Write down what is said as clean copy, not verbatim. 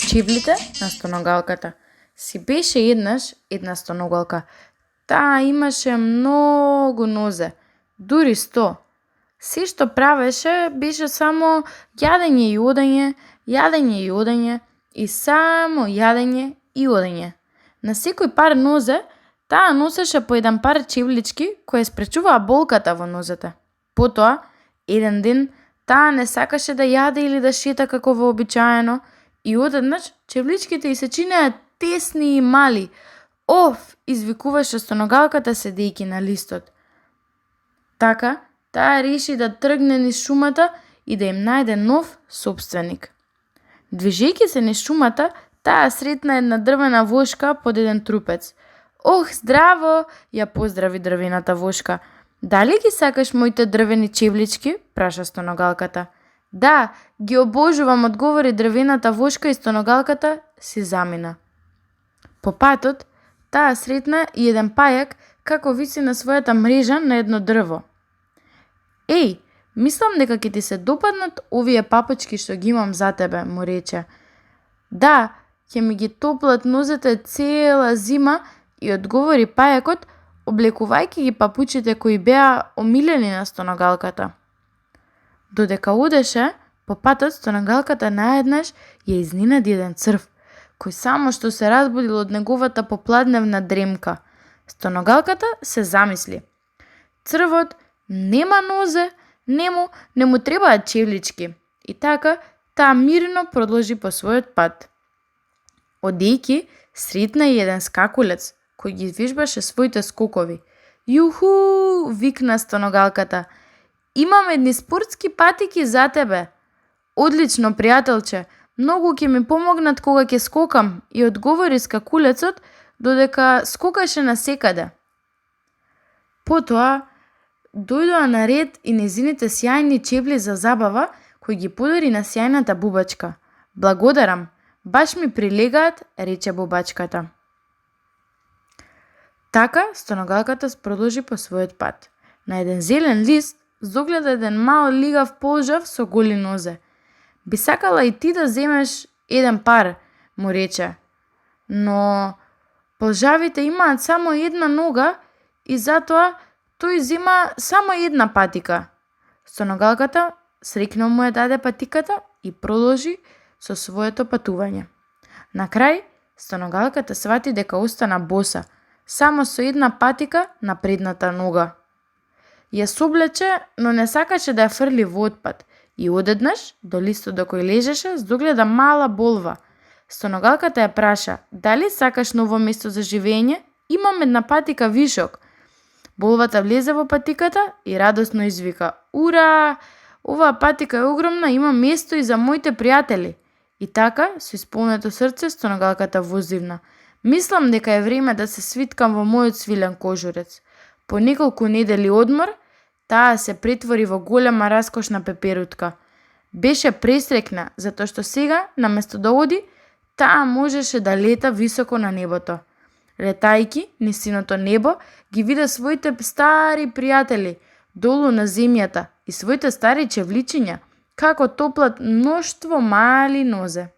Чивлите на стоногалката. Си беше еднаш една стоногалка. Таа имаше многу нозе, дури 100. Се што правеше беше само јадење и одење, јадење и одење и само јадење и одење. На секој пар нозе таа носеше по еден пар чевлички кои спречуваа болката во нозете. Потоа, еден ден, таа не сакаше да јаде или да шета како вообичаено и одеднаш чевличките ѝ се чинеа тесни и мали. Оф, извикуваше стоногалката седејќи на листот. Така, таа реши да тргне низ шумата и да им најде нов сопственик. Движејќи се низ шумата, таа сретна една дрвена вошка под еден трупец. Ох, здраво, ја поздрави дрвената вошка. Дали ги сакаш моите дрвени чевлички? Праша стоногалката. Да, ги обожувам, одговори дрвената вошка и стоногалката си замина. По патот, таа сретна и еден пајак како виси на својата мрежа на едно дрво. Еј, мислам дека ќе ти се допаднат овие папачки што ги имам за тебе, му рече. Да, ќе ми ги топлат нозете цела зима, и одговори пајакот, облекувајќи ги папучите кои беа омилени на стоногалката. Додека одеше, по патот стоногалката наеднаш ја изненади еден црв, кој само што се разбудил од неговата попладневна дремка. Стоногалката се замисли. Црвот нема нозе, не му требаат чевлички. И така, таа мирно продолжи по својот пат. Одејќи, сретна и еден скакулец, кој ги вежбаше своите скокови. Јуху, викна стоногалката. Имам едни спортски патики за тебе. Одлично, пријателче, многу ќе ми помогнат кога ќе скокам, и одговори скакулецот додека скокаше насекаде. Потоа, дојдоа на ред и незините сјајни чевли за забава, кои ги подари на сјајната бубачка. Благодарам, баш ми прилегаат, рече бубачката. Така, стоногалката продолжи по својот пат. На еден зелен лист загледа еден мал лигав полжав со голи нозе. Би сакала и ти да земеш еден пар, му рече. Но полжавите имаат само една нога и затоа тој зема само една патика. Стоногалката срекно му ја даде патиката и продолжи со своето патување. На крај, стоногалката свати дека остана боса, само со една патика на предната нога. Ја соблече, но не сакаше да ја фрли во отпад и одеднаш, до листот до кој лежеше, догледа мала болва. Стоногалката ја праша, дали сакаш ново место за живење? Имам една патика вишок. Болвата влезе во патиката и радосно извика, ура! Оваа патика е огромна, има место и за моите пријатели. И така, со исполнето срце, стоногалката возивна. Мислам дека е време да се свиткам во мојот свилен кожурец. По неколку недели одмор, таа се претвори во голема раскошна пеперутка. Беше пресрекна, затоа што сега, наместо да оди, таа можеше да лета високо на небото. Летајки низ синото небо, ги вида своите стари пријатели долу на земјата и своите стари чевличиња, како топлат мноштво мали нозе.